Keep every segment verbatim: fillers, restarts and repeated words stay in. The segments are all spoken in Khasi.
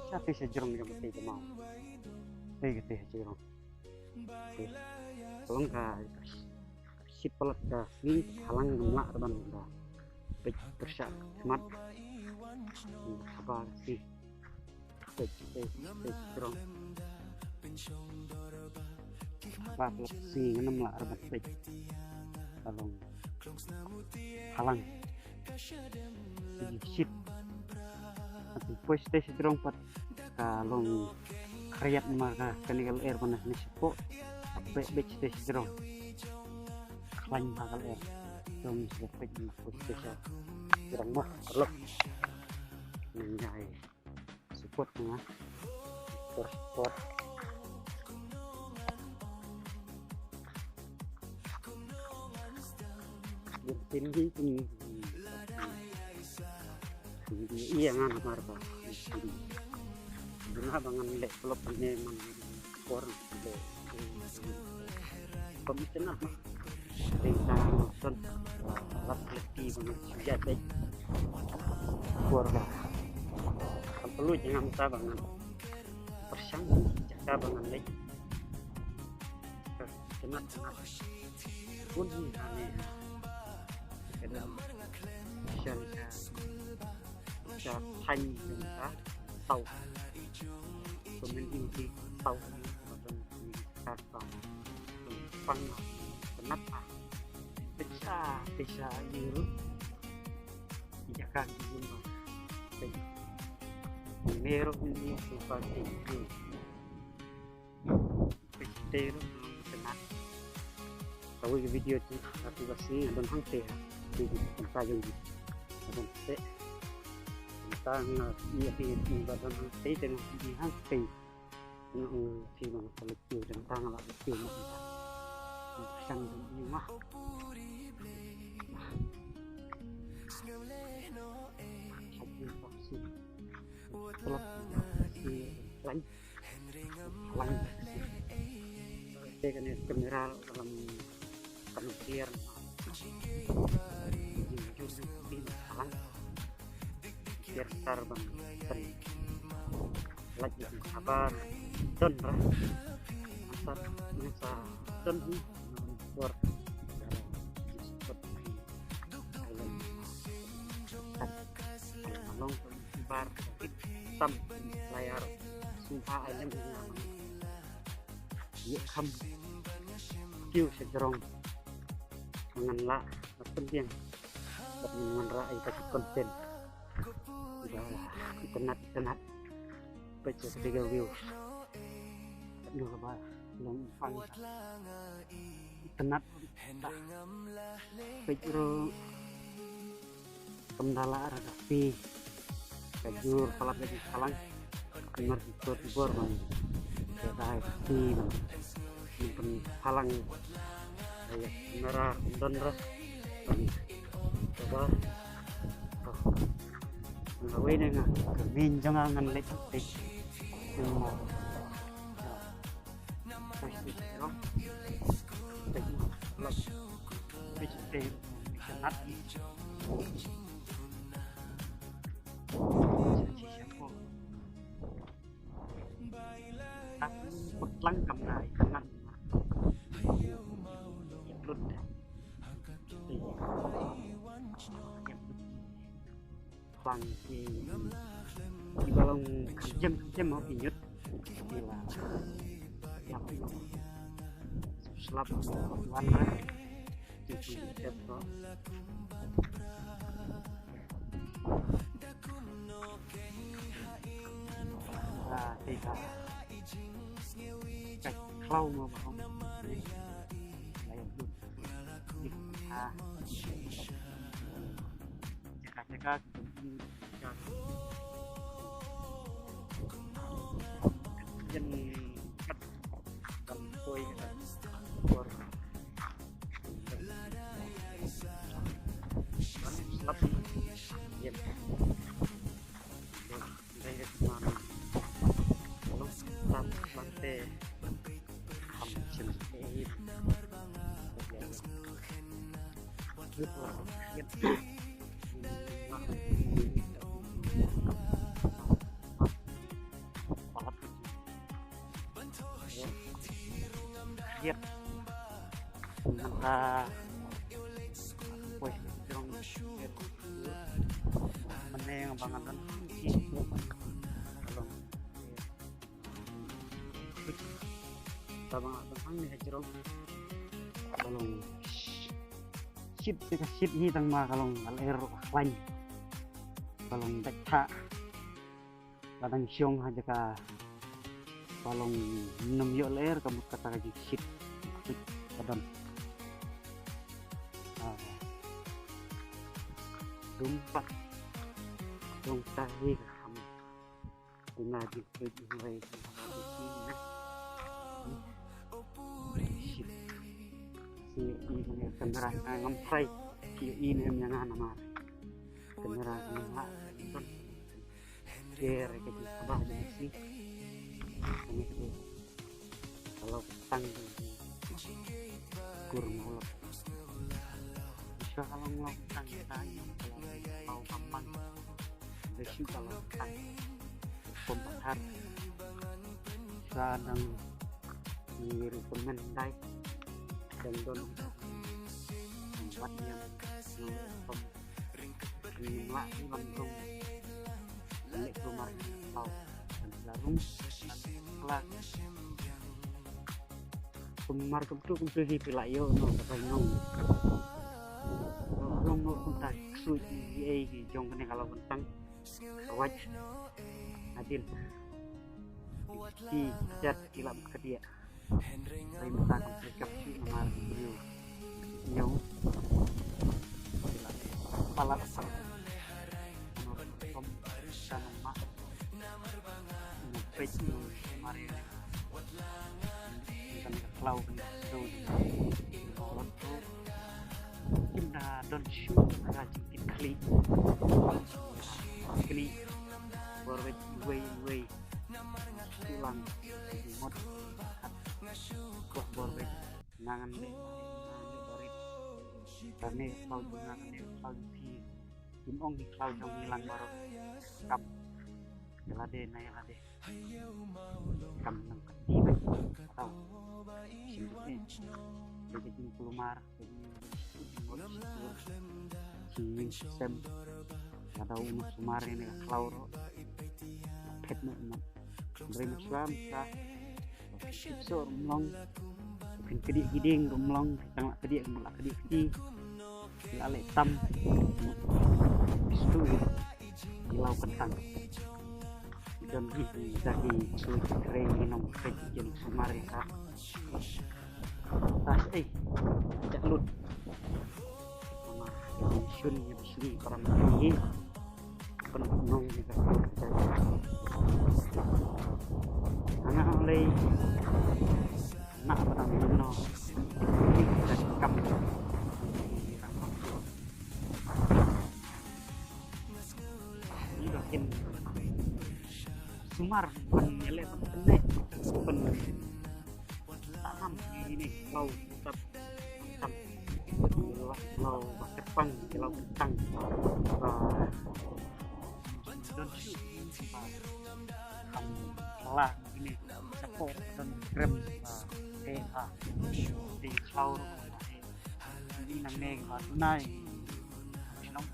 Sa te sha jrong jong te ka maw. Te ka te sha jrong. Te. Ka long ka shit palat ka sngi, halang ngam lah ban da peit pyrshah khmat. Haba ka sngi. Peit, peit, peit jrong. Haba ka sngi ngam lah ban peit. Ka long halang. Shit. Ati poi sha te sha jrong pat ka long khriat namar ka kane ka lyer ban ne shapoh. Beit beit sha te sha jrong. Khlaiñ bha ka lyer. Jrong sha peit na poi sha te sha jrong mah lok. Nang jai. Support nga. Support, support. Yin tin hi tin. Yin hi iya ngan mar ba. Duna ba ngan leh vlog ne man por leh. Pam channel ma. Ding sa son. Lat leti ba ngan sujat dei. Por ba. Kam perlu jangan sa ba ngan. Pyrshang jaka ba ngan leh. Kena tengah. Pun ni ane. Kena. Shan ka. Sha thain ka. Tau. Pemen inti tau. Ka tau. Pang. Kenapa? Pecah, pecah iru. Jaka di jumpa. Meru ni suka tinggi. Pecah iru. Kena. Tahu video tu, tapi pasti ada hangte. Di tempat yang di. Ada hangte. Tentang ia di tempat hangte dengan di hangte. Nang ti nang palik ti tentang lah ti nang. Sang di mah. Satu vaksin. Kalau si lain. Lang. Te kane kamera lam kan clear. Jing jur jing pin lang. Clear star bang. Kan. Lagi sabar. Don ra. Asal nasa don ni. Buat. Jing support. Long bar tam layar sumha alam ina ye kham kiu sejrong ngan la penting bad ngan ra ai ta content ba internet internet page tiga views no ba long fang internet Peit ruh kam da lah ra ka phi ka jur palat lagi phalang. Mar ki kot bor bang ka dai phi bang. Pyn phalang. Aya nara don ra. Bang. Coba. Nga wei ne nga ka min jong nga ngan leit peit. Bang ki ki ba long kham jem kham jem mo ki ñiut ki la ïap slap wan ra ki kham jem ko. Ah, ti ka. Ka khlaw mo ba ong. La ïap lut. Ah. Jaka jaka. Nangta poi jrong mane ba nga don ka long ba ba nga don hangne ha jrong ka long shit te ka shit hi tang ma ka long ka ler ka khlaiñ ka long dait tha. Ka dang shong ha jaka ka long nym ïoh lyer ka mut kata ka jingshit ka don. Dum pat dum ta hi ka ham dina jingshit hi wei. Shit. Si i ne kamera ngam try. Si i ne em yang ana mar. Kamera ngam ha. Ker ke di sabah di si. Ini tu kalau petang di kur mulut. Insya Allah ngau petang kita ini kalau mau gampang. Besi kalau petang pembakar. Sa dang di recommend dai dan don tempat yang pem Ri mlak ri lam rung. Lek rumah tau. Larum. Kelak. Kumar kumtu kumtu hi pila yo no ka pai nong. Rung no kumta sui i ei ki jong kane kalau kentang. Kawaj. Adil. Ki jat ki lam kedia. Rim ta ka prekap shi namar briew. Ñiew. Palat asal. Kom sa nama. Pej mari. Kan ka klau kan so. Kim da don shu ka jingkit khlieh. Khlieh. Bor wei wei wei. Tulang mot. Koh bor wei. Nangan dei. Nangan dei barit. Kane klau jong nangan dei klau jong phi. Kim ong ki klau jong ngi lang barit. Kam. Ïa lade na ïa lade. Kam nang kati bai. Tau. Shin eh. Dei ka jingkulmar. Ki sem. Ka dau unu sumar ine ka khlaw ruh. Phet noh noh. Brei ma shuwa ma shuwa. Sip soh ruh mlong. Phin kdiah ki dieng ruh mlong. Tang la kdiah ka mut la kdiah kti. La leh tam. Bistu. Ki law kyntang. Don hi da hi sui ki krei ki nong krei ki jin sumar ïa ka. Tas ei. Jak lut. Sama shun ïa bishni param hi. Pynong ïa ka. Ana lei. Na ba dang no. Kam. Kin sumar ban ïaleh ban pynleh ban tanam ïa ine khlaw tap tap khlaw ba kyrpang khlaw kyntang ba don shu ba kham khlaiñ ine sa ko don krem ba te ha te khlaw ruh ba te ine nangne ba tunai shnong.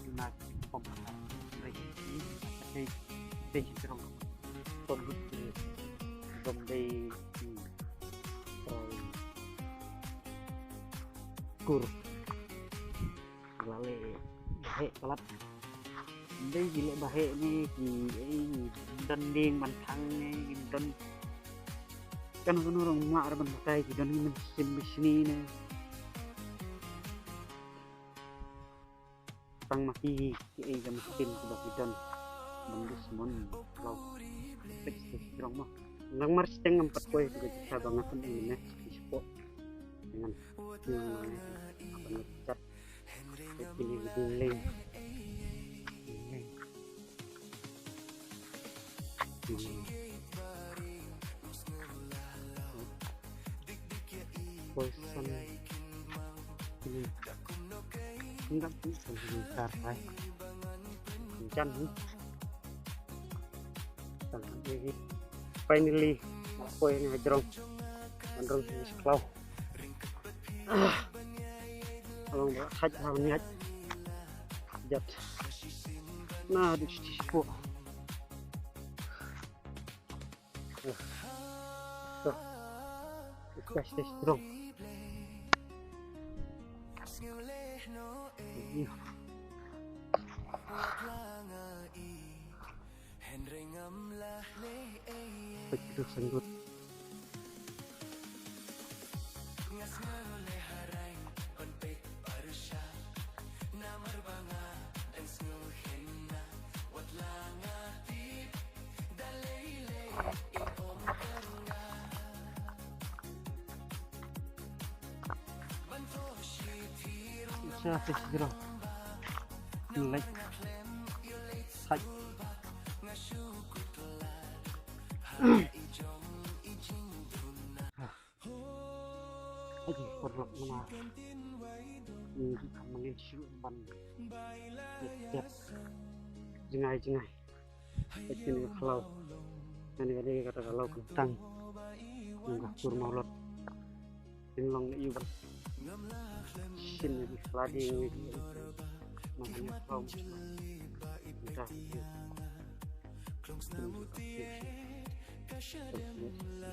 Ina ki pom ka rei ki ka rei rei ki rong ton lut ki rong dei ki rong kur. La leh baheh palat. Dei ki leh baheh ne ki ei don ding ban thang ne ki don. Kan kano rong ma ra ban batai ki don ki mynsiem bishni ne. Tang ma ki ki ei ka mynsiem kaba ki don ban dismon khlaw. Peit ki rong ma. Nang mar siteng ngam pat poi ka jaka ba nga pyn-i ne ki spot. Ngan ki ngan chat. Peit kine ki ding leng. Ding leng. Poi san. Ini. Enggak tu san tar pai. Jan ni. Finally, poi ni hajrong. Ban rung hi sklaw. Along ba haj ha niat. Jat. Na du shi po. Stay strong. Peit ïa u sanggut. Sa sa sa. Like. Hai. Aji, por lok nama. Ni kam ngin shu ban. Yep. Jingai jingai. Aji ni kalau. Nani kata kalau kentang. Nunggu kurma lot. Kin long na iu ban. Shin ni sladi ni. Makanya kau. Entah.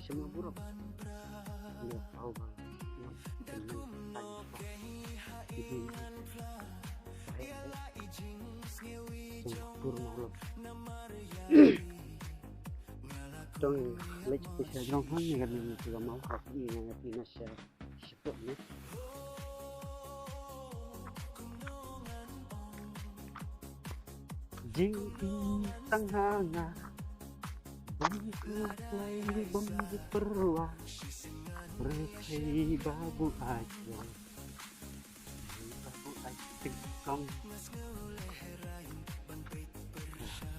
Shin ni buruk. Ni kau ban. Ini. Shin ni buruk. Tong lech pisa jong hang ni kan ni ka mau ka ni nga pina sha. Jingpyntang ha nga. Bym kloi bym ju pyrwa. Rkhei babu ajo. Babu ai tingkong.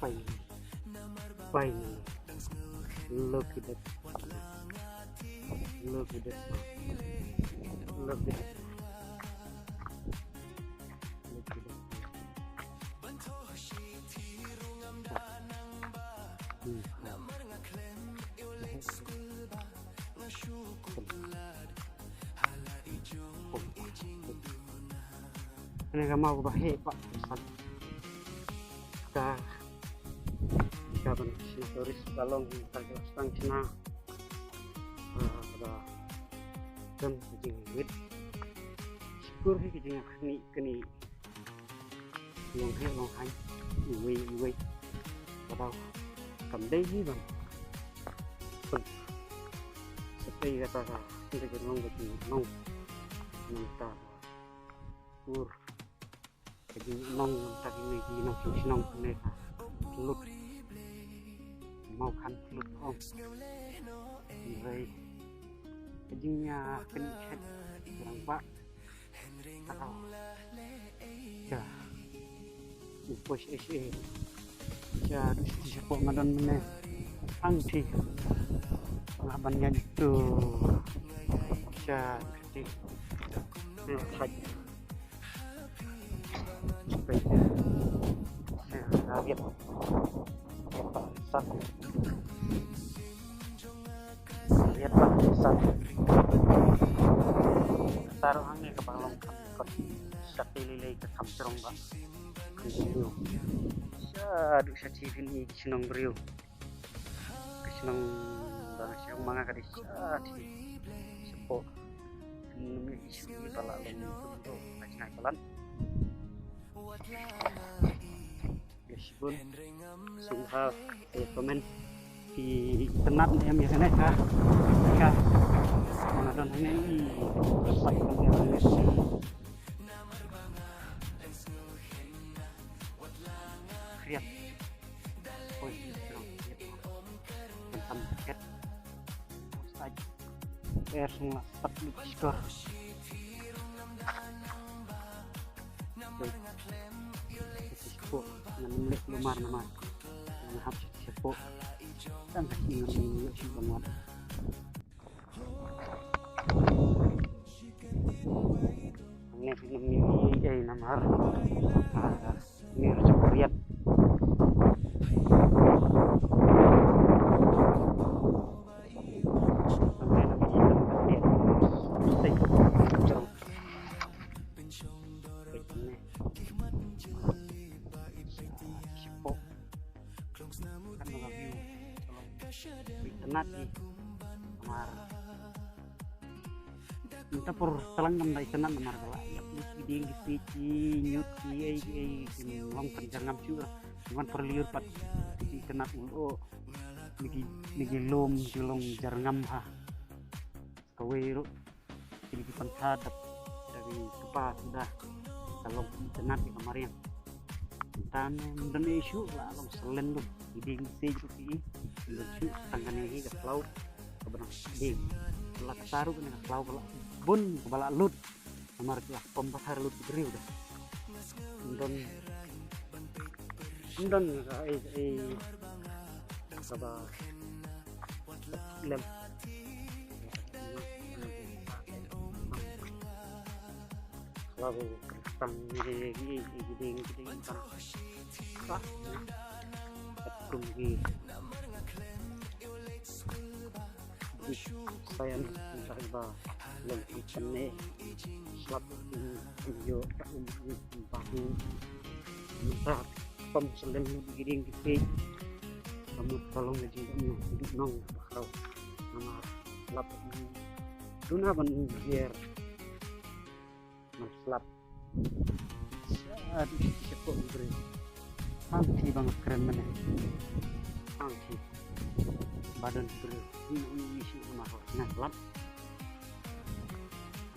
Pai. Pai. Look at that. Look at that. Look at that. Look at that. Hmm. Kane ka mau ba heh ba. Ka ka ban sna tourist ka long ka ka stang sna. Ah, ba kan jing wit. Syukur hi ka jing kani kani. Long heh long haiñ. Iwei iwei. Ka dau kam dei hi ban. Pun. Sepi kata ka. Kita ka long ka jing long. Nang ta. Kur. Ka jing long nang ta kini ki nang shu shnong kane ka. Lut. Mau kan lut ong. Iwei. Ka jing ïa kani khet. Rang ba. Cha. Upos S A. Cha, du siti shapoh nga don mynne. Ang ti. Nga ban ïa tu. Cha, ti. Ni thaj. Peit. Ni, nga riat. Riat ba sat. Riat ba sat. Taruh hangne ka ba long kam kot. Sat lei lei ka kam jrong ba. Kam jrong. Sha du sha chi phin i ki shnong briew. Ki shnong ba sha ma nga ka dei sha chi. Shapoh. Nym i shu i ba la long kum to. Ka chngai palan. Ïa shibun. Sngewbha ïa comment. Phi itynnad ne em ïa kane ka. Ka. Nga don hangne i. Like comment ïa kane. Kriat. Oi, kriat. Kan tam kriat. Stai. Er sung la sat lu shkor. Shkor. Ngan mlek lumar namar. Ngan hap shkor. Tang ka ngan mlek shkor. Ngan mlek ai namar. Ah. Mir jukriat. Sampai nak izin Itynnad hi. Namar mynta por tlang kam da itynnad namar ka la ïap lut ki dieng ki siej ki ñiut ki ei ki ei kim long pynjarngam shuh. Wan por lyiur pat itynnad u lyoh. Ngi ngi lum ki long jarngam ha. Kawei ruh kine ki pynthad dap da ki kpa suda. Ka long itynnad ïa ka mariang. Tang ym don ei shuh, la long salen lut. Ki dieng ki siej ruh ki i ym don shuh, tang kane hi ka khlaw kaba dang dieng. La kata ruh kane ka khlaw ka la bun kaba la lut. Namar ki la pom pathar lut ki briew da. Ym don, ym don ka ei ei kaba lem. Lagu tang ide ide ide ide tang. Ka kum ki sayan tang ba lem ki tane slap ki yo ka um ki bahu. Mynta pom selen ïa ki dieng ki siej. Ka mut ka long ka jingdon nong nong ka khlaw. Namar slap duna ban ïer ban slap. Sa di shapoh briew. Hangti ba nga kren mynne. Hangti ba don briew. Ni ni ni shi ma ko na slap.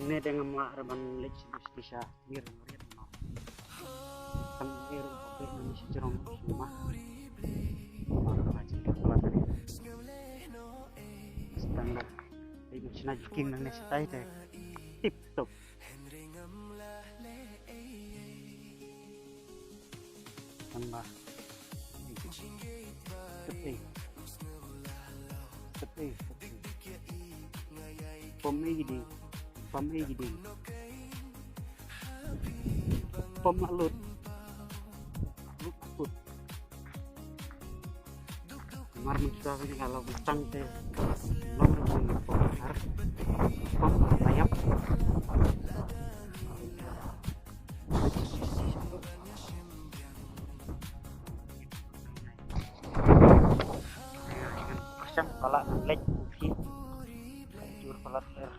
Ne dang ma ra ban leit shi shi sha. Ngir ngir ma. Tang ngir ko pe ni shi jrong ma. Ma ra ji ka la tadi. Standard. Ai u chna jiking nang ne shatai te. Tip top. Tang ba. Tep ei. Tep ei, tep ei. Pom ei ki dieng. Pom ei ki dieng. Pom la lut. Lut put. Mar mynta ka jingïalang tang te. Long ka jingïalang pom har. Pom la ïap. Shem pala lek ki. Jur pala ter.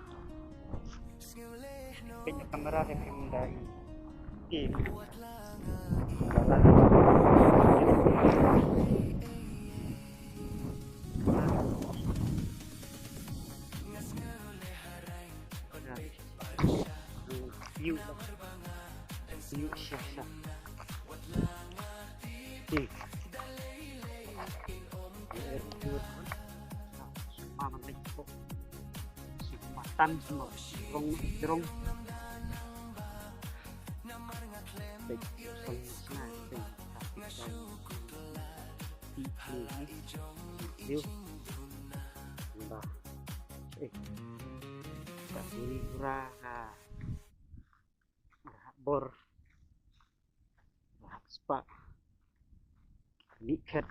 Pin kamera de pin dai. Ki. Pala. Yu. Yu sha sha. Ti. Ma man lek ko. Suk matan semua. Rong rong. Lek song sna. Ti ti. Yu. Mbah. Eh. Ka buri bura ka. Rahak bor. Rahak spah. Ni khet.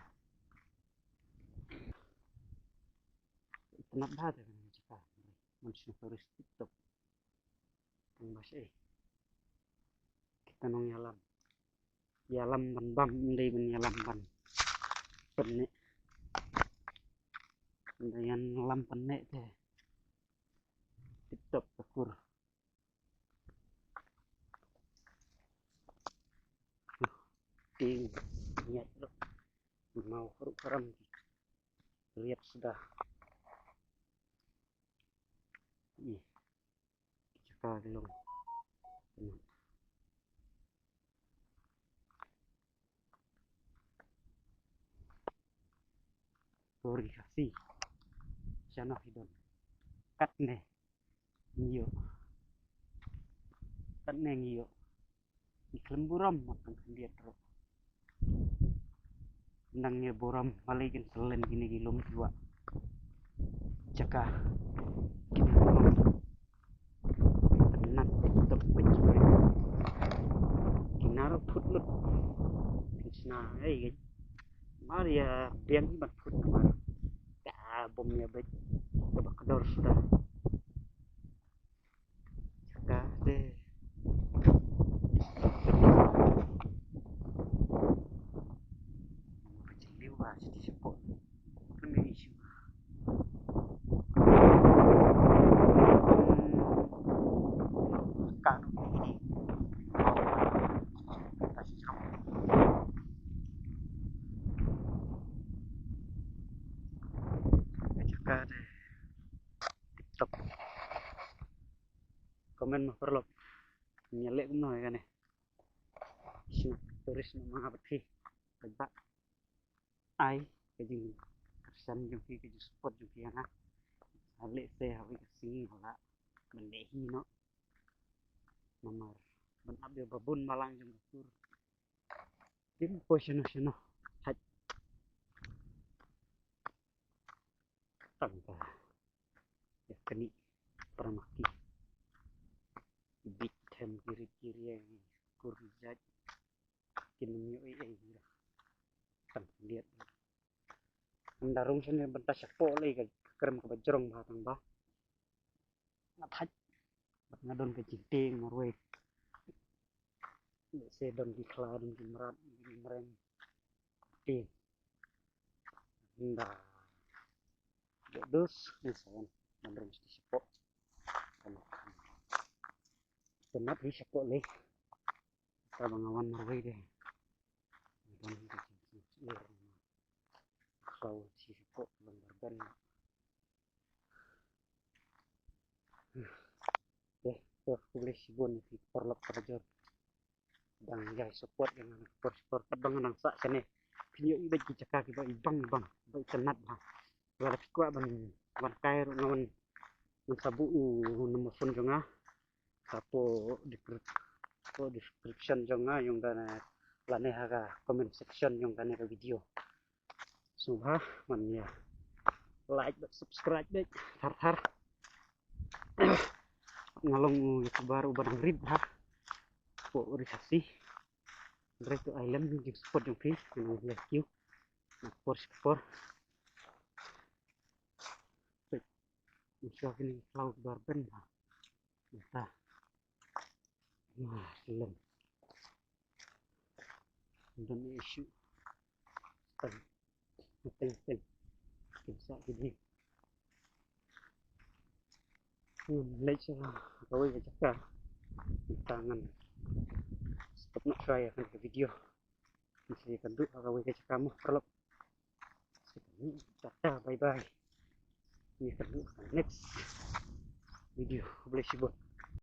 Itynnad bha te kan jaka. Mun shu tourist tip top. Tang ba shi. Kita nongïalam. Ïalam ban bam, ym dei ban ïalam ban pyneh. Ym dei ïalam pyneh te. Tip top ka kur. Tieng ñiat ruh. Maw ruh karam. Riat suda. Ih. Jaka ki long. Tori Khasi. Shano hi don. Katne ngi ïoh. Katne ngi ïoh. Ngi khlem burom ma tang khyndiat ruh. Nang ïa burom balei kin selen kine ki lum ki wah. Jaka kine ki lum. Nang tok pynjuri. Ki nar phut lut. Kin sna ei ei. Mar ïa biang hi ban phut namar ka bom ïa beit. Ka ba kdor suda. Ka de. Liu ba siti sepo. Kene isu. Tip top. Comment ma paralok. Ngi leh kumno ïa kane. Shu tourist ma nga bad phi. Ka ba ai ka jingkyrshan jong phi, ka jingsupport jong phi ïa nga. Sa leh se ha kawei ka sngi nga lah ban leh hi noh. Namar ban ap ïa ba bun balang jong ka kur. Kim poi shano shano. Hait. Tang ba ïa kane para ma ki bit them kiri kiri ïa kur jait. Kin ym ïoh ei ei ïa tang liat. Ynda rung shane ban ta shapoh lei ka krem kaba jrong bha tang ba nga thait. Bad nga don ka jingtieng marwei. Lehse don ki khla, don ki mrad, don ki mreng. Tieng. Ynda deh dus ngi sa wan ban rung shi shapoh. Tang mat hi shapoh lei. Kaba nga wan marwei de. Nga don ka jingtieng. Khlaw shi shapoh ban bar ben. Te, to, khublei shibun ïa phi paralok parajor. Dang ïai support ïa nga, support, support pat ba nga dang sah shane. Phin ïohi beit ki jaka kiba ibang ibang, ba itynnat bha. Lada phi kwah ban, ban kai ruh nga wan, ngan sa buh u number phone jong nga hapoh descrip-, hapoh description jong nga, ïong kane lane ha ka comment section ïong kane ka video. Sngewbha ban ïa like bad subscribe beit thar thar. Nga long u YouTuber uba dang rit bha hapoh Ri Khasi. Hynrei to ai lem jingsupport jong phi, nga long leh kiew na por shi por. Peit, ngi shu kine ki khlaw kiba rben bha. Mynta. Wah, lem. Don issue. Tang. Tang, tang. Kim sa ki dei. Hmm, leit sha kawei ka jaka. Mynta ngan stop noh shuwa ïa kane ka video. Ngi sa ïakynduh ha kawei ka jaka mo paralok. Tata, bye bye. Ngi ïakynduh ha ka next video. Khublei shibun.